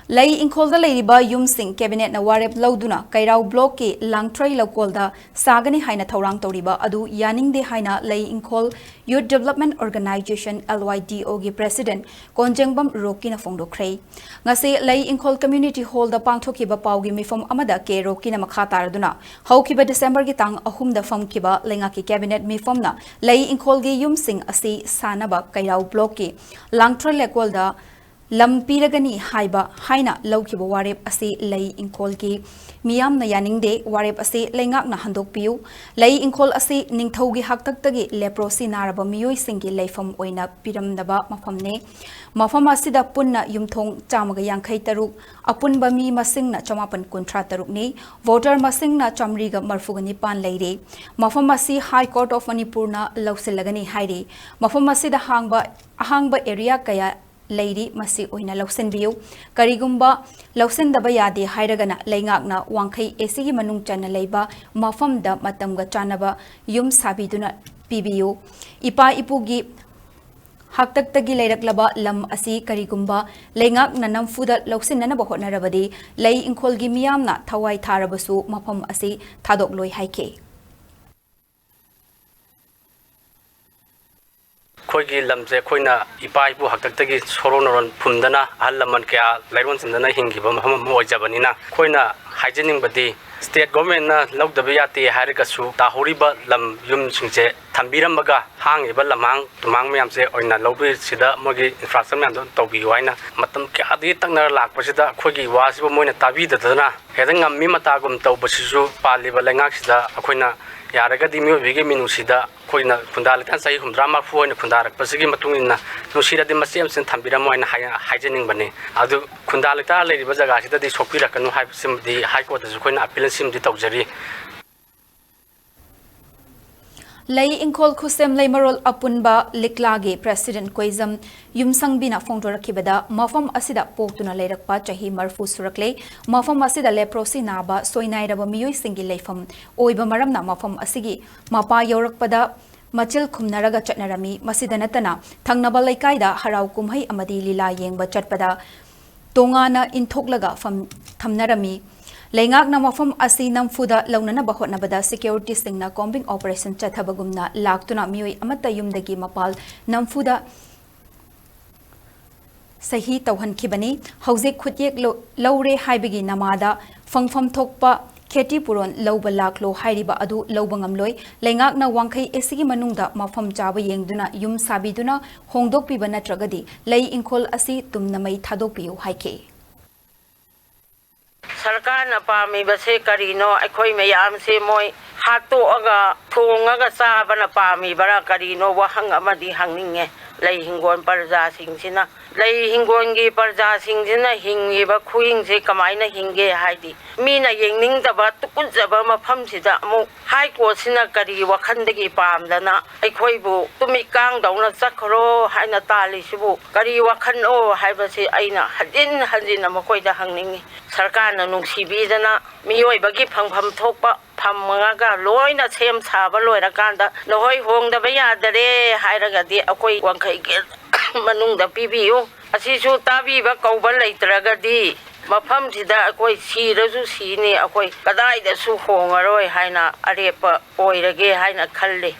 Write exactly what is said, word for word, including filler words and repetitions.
ꯂꯩ ꯏꯪꯈꯣꯜꯗ ꯂꯩꯔꯤꯕ ꯌꯨꯝꯁꯤꯡ ꯀꯦꯕꯤꯅꯦꯠꯅ ꯋꯥꯔꯦꯞ ꯂꯧꯗꯨꯅ ꯀꯩꯔꯥꯎ ꯕ꯭ꯂꯣꯛꯀꯤ ꯂꯥꯡꯊ꯭ꯔꯩ ꯂꯧꯀꯣꯜꯗ ꯁꯥꯒꯅꯤ ꯍꯥꯏꯅ ꯊꯧꯔꯥꯡ ꯇꯧꯔꯤꯕ ꯑꯗꯨ ꯌꯥꯅꯤꯡꯗꯦ ꯍꯥꯏꯅ Lei Ingkhol youth development organization, L Y D O, ꯒꯤ ꯄ꯭ꯔꯦꯁꯤꯗꯦꯟꯠ ꯀꯣꯟꯖꯦꯡꯕꯝ ꯔꯣꯀꯤꯅ ꯐꯣꯡꯗꯣꯛꯈ꯭ꯔꯦ꯫ ꯉꯁꯤ ꯂꯩ ꯏꯪꯈꯣꯜ ꯀꯝꯃ꯭ꯌꯨꯅꯤꯇꯤ ꯍꯣꯜꯗ ꯄꯥꯡꯊꯣꯛꯈꯤꯕ ꯄꯥꯎꯒꯤ ꯃꯤꯐꯝ ꯑꯃꯗ ꯀꯦ ꯔꯣꯀꯤꯅ ꯃꯈꯥ ꯇꯥꯔꯗꯨꯅ, ꯍꯧꯈꯤꯕ ꯗꯤꯁꯦꯝꯕꯔꯒꯤ ꯇꯥꯡ ꯑꯍꯨꯝꯗ ꯐꯝꯈꯤꯕ ꯂꯩꯉꯥꯛꯀꯤ ꯀꯦꯕꯤꯅꯦꯠ ꯃꯤꯐꯝꯅ ꯂꯩ ꯏꯪꯈꯣꯜꯒꯤ ꯌꯨꯝꯁꯤꯡ ꯑꯁꯤ ꯁꯥꯅꯕ ꯀꯩꯔꯥꯎ ꯕ꯭ꯂꯣꯛꯀꯤ ꯂꯥꯡꯊ꯭ꯔꯩ ꯂꯩꯀꯣꯜꯗ ꯂꯝ ꯄꯤꯔꯒꯅꯤ ꯍꯥꯏꯕ ꯍꯥꯏꯅ ꯂꯧꯈꯤꯕ ꯋꯥꯔꯦꯞ ꯑꯁꯤ ꯂꯩ ꯏꯪꯈꯣꯜꯒꯤ ꯃꯤꯌꯥꯝꯅ ꯌꯥꯅꯤꯡꯗꯦ꯫ ꯋꯥꯔꯦꯞ ꯑꯁꯤ ꯂꯩꯉꯥꯛꯅ ꯍꯟꯗꯣꯛꯄꯤꯌꯨ꯫ ꯂꯩ ꯏꯪꯈꯣꯜ ꯑꯁꯤ ꯅꯤꯡꯊꯧꯒꯤ ꯍꯥꯛꯇꯛꯇꯒꯤ ꯂꯦꯄ꯭ꯔꯣꯁꯤ ꯅꯥꯔꯕ ꯃꯤꯑꯣꯏꯁꯤꯡꯒꯤ ꯂꯩꯐꯝ ꯑꯣꯏꯅ ꯄꯤꯔꯝꯗꯕ ꯃꯐꯝꯅꯤ꯫ ꯃꯐꯝ ꯑꯁꯤꯗ ꯄꯨꯟꯅ ꯌꯨꯝꯊꯣꯡ ꯆꯥꯝꯃꯒ ꯌꯥꯡꯈꯩ ꯇꯔꯨꯛ, ꯑꯄꯨꯟꯕ ꯃꯤ ꯃꯁꯤꯡꯅ ꯆꯃꯥꯄꯟ ꯀꯨꯟꯊ꯭ꯔꯥ ꯇꯔꯨꯛꯅꯤ꯫ ꯚꯣꯇꯔ ꯃꯁꯤꯡꯅ ꯆꯥꯃꯔꯤꯒ ꯃꯔꯐꯨꯒ ꯅꯤꯄꯥꯟ ꯂꯩꯔꯤ꯫ ꯃꯐꯝ ꯑꯁꯤ High Court of Manipurꯅ ꯂꯧꯁꯤꯜꯂꯒꯅꯤ ꯍꯥꯏꯔꯤ꯫ ꯃꯐꯝ ꯑꯁꯤꯗ ꯍꯥꯡꯕ, ꯑꯍꯥꯡꯕ ꯑꯦꯔꯤꯌꯥ ꯀꯌꯥ ꯂꯩꯔꯤ, ꯃꯁꯤ ꯑꯣꯏꯅ ꯂꯧꯁꯤꯟꯕꯤꯌꯨ꯫ ꯀꯔꯤꯒꯨꯝꯕ ꯂꯧꯁꯤꯟꯗꯕ ꯌꯥꯗꯦ ꯍꯥꯏꯔꯒꯅ ꯂꯩꯉꯥꯛꯅ ꯋꯥꯡꯈꯩ A Cꯒꯤ ꯃꯅꯨꯡ ꯆꯟꯅ ꯂꯩꯕ ꯃꯐꯝꯗ ꯃꯇꯝꯒ ꯆꯥꯟꯅꯕ ꯌꯨꯝ ꯁꯥꯕꯤꯗꯨꯅ ꯄꯤꯕꯤꯌꯨ꯫ ꯏꯄꯥ ꯏꯄꯨꯒꯤ ꯍꯥꯛꯇꯛꯇꯒꯤ ꯂꯩꯔꯛꯂꯕ ꯂꯝ ꯑꯁꯤ ꯀꯔꯤꯒꯨꯝꯕ ꯂꯩꯉꯥꯛꯅ ꯅꯝꯐꯨꯗ ꯂꯧꯁꯤꯟꯅꯅꯕ ꯍꯣꯠꯅꯔꯕꯗꯤ, ꯂꯩ ꯏꯪꯈꯣꯜꯒꯤ ꯃꯤꯌꯥꯝꯅ ꯊꯋꯥꯏ ꯊꯥꯔꯕꯁꯨ ꯃꯐꯝ ꯑꯁꯤ ꯊꯥꯗꯣꯛꯂꯣꯏ ꯍꯥꯏꯈꯤ꯫ ꯑꯩꯈꯣꯏꯒꯤ ꯂꯝꯁꯦ ꯑꯩꯈꯣꯏꯅ ꯏꯄꯥ ꯏꯄꯨ ꯍꯥꯛꯇꯛꯇꯒꯤ ꯁꯣꯔꯣꯟ ꯅꯔꯣꯟ ꯐꯨꯝꯗꯅ, ꯑꯍꯜ ꯂꯃꯟ ꯀꯌꯥ ꯂꯩꯔꯣꯟ ꯆꯤꯟꯗꯅ ꯍꯤꯡꯈꯤꯕ ꯃꯐꯝ ꯑꯃ ꯑꯣꯏꯖꯕꯅꯤꯅ, ꯑꯩꯈꯣꯏꯅ ꯍꯥꯏꯖꯅꯤꯡꯕꯗꯤ, state governmentꯅ ꯂꯧꯗꯕ ꯌꯥꯗꯦ ꯍꯥꯏꯔꯒꯁꯨ, ꯇꯥꯍꯧꯔꯤꯕ ꯂꯝ ꯌꯨꯝꯁꯤꯡꯁꯦ ꯊꯝꯕꯤꯔꯝꯃꯒ, ꯍꯥꯡꯉꯤꯕ ꯂꯝꯍꯥꯡ ꯇꯨꯃꯥꯡ ꯃꯌꯥꯝꯁꯦ ꯑꯣꯏꯅ ꯂꯧꯕꯤꯁꯤꯗ ꯃꯣꯏꯒꯤ infrastructure ꯃꯌꯥꯝꯗꯣ ꯇꯧꯕꯤꯌꯨ ꯍꯥꯏꯅ ꯃꯇꯝ ꯀꯌꯥꯗꯒꯤ ꯇꯛꯅꯔ ꯂꯥꯛꯄꯁꯤꯗ, ꯑꯩꯈꯣꯏꯒꯤ ꯋꯥꯁꯤꯕꯨ ꯃꯣꯏꯅ ꯇꯥꯕꯤꯗꯗꯅ, ꯍꯦꯛꯇ ꯉꯝꯃꯤ ꯃꯇꯥꯒꯨꯝ ꯇꯧꯕꯁꯤꯁꯨ ꯄꯥꯜꯂꯤꯕ ꯂꯩꯉꯥꯛꯁꯤꯗ ꯑꯩꯈꯣꯏꯅ ꯌꯥꯔꯒꯗꯤ ꯃꯤꯑꯣꯏꯕꯒꯤ ꯃꯤꯅꯨꯡꯁꯤꯗ ꯑꯩꯈꯣꯏꯅ ꯈꯨꯟꯗꯥ ꯂꯩꯇꯥ ꯆꯍꯤ ꯍꯨꯝꯐꯨꯇꯔꯥ ꯃꯔꯤꯐꯨ ꯑꯣꯏꯅ ꯈꯨꯟꯗꯥꯔꯛꯄꯁꯤꯒꯤ ꯃꯇꯨꯡ ꯏꯟꯅ ꯅꯨꯡꯁꯤꯔꯗꯤ ꯃꯆꯦꯠ ꯃꯆꯦꯠ ꯊꯝꯕꯤꯔꯝꯃꯣ ꯍꯥꯏꯅ ꯍꯥꯏ-, ꯍꯥꯏꯖꯅꯤꯡꯕꯅꯤ꯫ ꯑꯗꯨ ꯈꯨꯟꯗꯥ ꯂꯩꯇꯥ ꯂꯩꯔꯤꯕ ꯖꯒꯥꯁꯤꯗꯗꯤ ꯁꯣꯛꯄꯤꯔꯛꯀꯅꯨ ꯍꯥꯏꯕꯁꯤꯃꯗꯤ High Courtꯇꯁꯨ ꯑꯩꯈꯣꯏꯅ appeal ꯁꯤꯃꯗꯤ ꯇꯧꯖꯔꯤ꯫ ꯂꯩ ꯏꯪꯈꯣꯜ ꯈꯨꯠꯁꯦꯝ ꯂꯩꯃꯔꯣꯜ ꯑꯄꯨꯟꯕ ꯂꯤꯛꯂꯥꯒꯤ ꯄ꯭ꯔꯦꯁꯤꯗꯦꯟꯠ ꯀꯣꯏꯖꯝ ꯌꯨꯝꯁꯪꯕꯤꯅ ꯐꯣꯡꯗꯣꯔꯛꯈꯤꯕꯗ, ꯃꯐꯝ ꯑꯁꯤꯗ ꯄꯣꯛꯇꯨꯅ ꯂꯩꯔꯛꯄ ꯆꯍꯤ ꯃꯔꯤꯐꯨ ꯁꯨꯔꯛꯂꯦ꯫ ꯃꯐꯝ ꯑꯁꯤꯗ ꯂꯦꯄ꯭ꯔꯣꯁꯤ ꯅꯥꯕ ꯁꯣꯏꯅꯥꯏꯔꯕ ꯃꯤꯑꯣꯏꯁꯤꯡꯒꯤ ꯂꯩꯐꯝ ꯑꯣꯏꯕ ꯃꯔꯝꯅ ꯃꯐꯝ ꯑꯁꯤꯒꯤ ꯃꯄꯥ ꯌꯧꯔꯛꯄꯗ ꯃꯆꯤꯜ ꯈꯨꯝꯅꯔꯒ ꯆꯠꯅꯔꯝꯃꯤ꯫ ꯃꯁꯤꯗ ꯅꯠꯇꯅ ꯊꯪꯅꯕ ꯂꯩꯀꯥꯏꯗ ꯍꯔꯥꯎ ꯀꯨꯝꯍꯩ ꯑꯃꯗꯤ ꯂꯤꯂꯥ ꯌꯦꯡꯕ ꯆꯠꯄꯗ ꯇꯣꯉꯥꯟꯅ ꯏꯟꯊꯣꯛꯂꯒ ꯐꯝ-, ꯊꯝꯅꯔꯝꯃꯤ꯫ ꯂꯩꯉꯥꯛꯅ ꯃꯐꯝ ꯑꯁꯤ ꯅꯝꯐꯨꯗ ꯂꯧꯅꯅꯕ ꯍꯣꯠꯅꯕꯗ ꯁꯦꯀ꯭ꯌꯨꯔꯤꯇꯤꯁꯤꯡꯅ ꯀꯣꯝꯕꯤꯡ ꯑꯣꯄꯔꯦꯁꯟ ꯆꯠꯊꯕꯒꯨꯝꯅ ꯂꯥꯛꯇꯨꯅ ꯃꯤꯑꯣꯏ ꯑꯃꯠꯇ ꯌꯨꯝꯗꯒꯤ ꯃꯄꯥꯜ ꯅꯝꯐꯨꯗ ꯁꯍꯤ ꯇꯧꯍꯟꯈꯤꯕꯅꯤ꯫ ꯍꯧꯖꯤꯛ ꯈꯨꯠꯌꯦꯛ ꯂꯧ-, ꯂꯧꯔꯦ ꯍꯥꯏꯕꯒꯤ ꯅꯃꯥꯗ ꯐꯪꯐꯝ ꯊꯣꯛꯄ ꯈꯦꯇꯤ ꯄꯨꯔꯣꯟ ꯂꯧꯕ ꯂꯥꯛꯂꯣ ꯍꯥꯏꯔꯤꯕ ꯑꯗꯨ ꯂꯧꯕ ꯉꯝꯂꯣꯏ꯫ ꯂꯩꯉꯥꯛꯅ ꯋꯥꯡꯈꯩ ꯑꯦꯁꯤꯒꯤ ꯃꯅꯨꯡꯗ ꯃꯐꯝ ꯆꯥꯕ ꯌꯦꯡꯗꯨꯅ ꯌꯨꯝ ꯁꯥꯕꯤꯗꯨꯅ ꯍꯣꯡꯗꯣꯛꯄꯤꯕ ꯅꯠꯇ꯭ꯔꯒꯗꯤ ꯂꯩ ꯏꯪꯈꯣꯜ ꯑꯁꯤ ꯇꯨꯝꯅ ꯃꯩ ꯊꯥꯗꯣꯛꯄꯤꯌꯨ ꯍꯥꯏꯈꯤ꯫ ꯁꯔꯀꯥꯔꯅ ꯄꯥꯝꯃꯤꯕꯁꯦ ꯀꯔꯤꯅꯣ? ꯑꯩꯈꯣꯏ ꯃꯌꯥꯝꯁꯦ ꯃꯣꯏ ꯍꯥꯠꯇꯣꯛꯑꯒ ꯊꯣꯡꯉꯒ ꯆꯥꯕꯅ ꯄꯥꯝꯃꯤꯕꯔꯥ? ꯀꯔꯤꯅꯣ? ꯋꯥꯍꯪ ꯑꯃꯗꯤ ꯍꯪꯅꯤꯡꯉꯦ꯫ ꯂꯩ ꯍꯤꯡꯒꯣꯜ ꯄ꯭ꯔꯖꯥꯁꯤꯡꯁꯤꯅ, ꯂꯩ ꯍꯤꯡꯒꯣꯜꯒꯤ ꯄ꯭ꯔꯖꯥꯁꯤꯡꯁꯤꯅ ꯍꯤꯡꯉꯤꯕ ꯈꯨꯍꯤꯡꯁꯦ ꯀꯃꯥꯏꯅ ꯍꯤꯡꯒꯦ? ꯍꯥꯏꯗꯤ, ꯃꯤꯅ ꯌꯦꯡꯅꯤꯡꯗꯕ ꯇꯨꯀꯠꯆꯕ ꯃꯐꯝꯁꯤꯗ ꯑꯃꯨꯛ ꯍꯥꯏ ꯀꯣꯔꯠꯁꯤꯅ ꯀꯔꯤ ꯋꯥꯈꯜꯗꯒꯤ ꯄꯥꯝꯗꯅ ꯑꯩꯈꯣꯏꯕꯨ ꯇꯨꯃꯤꯠ ꯀꯥꯡꯗꯧꯅ ꯆꯠꯈ꯭ꯔꯣ ꯍꯥꯏꯅ ꯇꯥꯜꯂꯤꯁꯤꯕꯨ ꯀꯔꯤ ꯋꯥꯈꯜꯅꯣ ꯍꯥꯏꯕꯁꯤ ꯑꯩꯅ ꯍꯟꯖꯤꯟ ꯍꯟꯖꯤꯟꯅ ꯃꯈꯣꯏꯗ ꯍꯪꯅꯤꯡꯉꯤ꯫ ꯁꯔꯀꯥꯔꯅ ꯅꯨꯡꯁꯤꯕꯤꯗꯅ ꯃꯤꯑꯣꯏꯕꯒꯤ ꯐꯪꯐꯝ ꯊꯣꯛꯄ ꯐꯝꯃꯒ ꯂꯣꯏꯅ ꯁꯦꯝ ꯁꯥꯕ ꯂꯣꯏꯔꯀꯥꯟꯗ ꯅꯈꯣꯏ ꯍꯣꯡꯗꯕ ꯌꯥꯗꯔꯦ ꯍꯥꯏꯔꯒꯗꯤ ꯑꯩꯈꯣꯏ ꯋꯥꯡꯈꯩꯒꯤ ꯃꯅꯨꯡꯗ ꯄꯤꯕꯤꯌꯨ꯫ ꯑꯁꯤꯁꯨ ꯇꯥꯕꯤꯕ ꯀꯧꯕ ꯂꯩꯇ꯭ꯔꯒꯗꯤ ꯃꯐꯝꯁꯤꯗ ꯑꯩꯈꯣꯏ ꯁꯤꯔꯁꯨ ꯁꯤꯅꯤ, ꯑꯩꯈꯣꯏ ꯀꯗꯥꯏꯗꯁꯨ ꯍꯣꯡꯉꯔꯣꯏ ꯍꯥꯏꯅ ꯑꯔꯦꯞꯄ ꯑꯣꯏꯔꯒꯦ ꯍꯥꯏꯅ ꯈꯜꯂꯤ꯫